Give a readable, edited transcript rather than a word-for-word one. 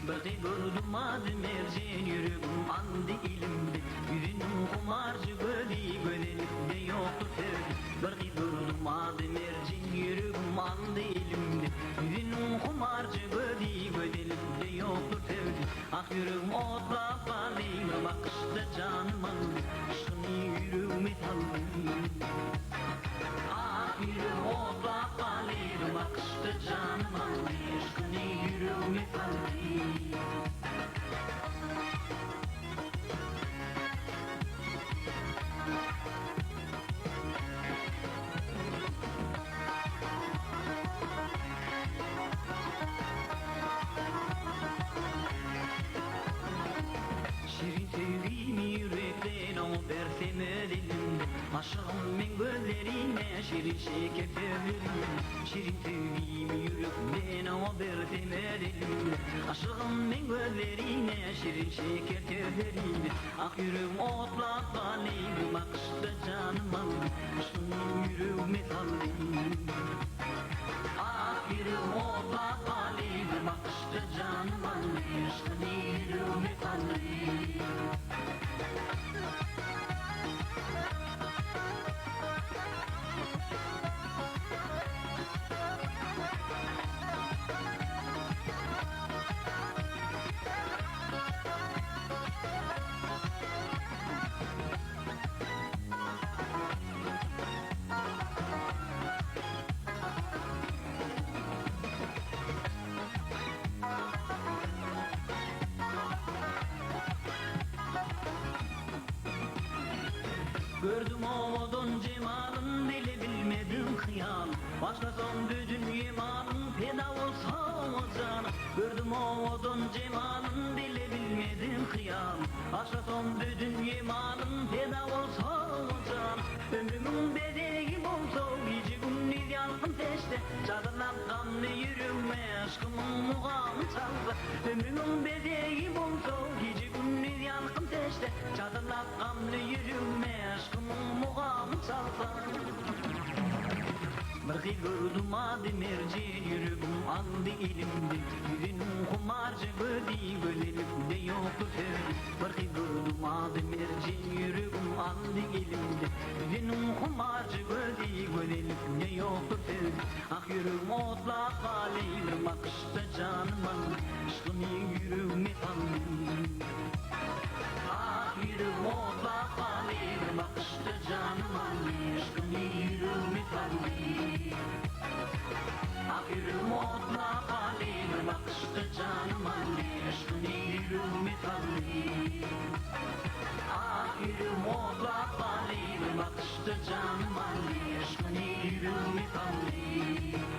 Bir gyz gördüm ady Merjen Ýüregim aldy elimden Ýüzüniň humarjy gözi Gözellikde ýokdur sözi Bir gyz gördüm ady Merjen Ýüregim aldy elimden Ýüzüniň humarjy gözi Gözellikde ýokdur sözi Ah ýüregim otlap galdy Bir bakyşda janym aldy Yşkyny ýüregime saldy Ah ýüregim otlap galdy Bir bakyşda janym aldy Yşkyny ýüregime saldy. Şirin söýgimi ýürekden oňa bersem öz elimden Aşygym meň gözlerine şirin şeker sözlerine Şirin söýgimi ýürekden oňa bersem öz elimden Aşygym meň gözlerine şirin şeker sözlerine Ah ýüregim otlap galdy bir bakyşda janym aldy Yşgyny ýüregime saldy Ah ýüregim otlap galdy bir bakyşda janym aldy Yşgyny ýüregime saldy. Gördüm owadan jemalyn, bile bilmedim hyýal. Başlasam bu dünýe malyn, peda bolsa oňa janym. Gördüm owadan jemalyn, bile bilmedim hyýal. Başlasam bu dünýe malyn, peda bolsa oňa janym. Ömrümiň bezegi bolsa, gije-gündiz ýalkym seçse, Çadyrlap gamly ýüregime yşkymyň mugamy çalsa. Ömrümiň bezegi bolsa, gije-gündiz ýalkym seçse, Çadyrlap gamly ýüregime yşkymyň mugamy çalsa. Bir gyz gördüm ady Merjen Ýüregim aldy elimden Ýüzüniň humarja gözi Gözellikde ýokdur sözi Bir gyz gördüm ady Merjen Ýüregim aldy elimden Ýüzüniň humarja gözi Gözellikde ýokdur sözi Ah ýüregim otlap galdy Bir bakyşda janym aldy Yşkyny ýüregime saldy Ah ýüregim otlap galdy Bir bakyşda janym aldy Yşkyny ýüregime saldy Ah ýüregim otlap galdy Bir bakyşda janym aldy Yşkyny ýüregime saldy Ah ýüregim otlap galdy Bir bakyşda janym aldy Yşkyny ýüregime saldy.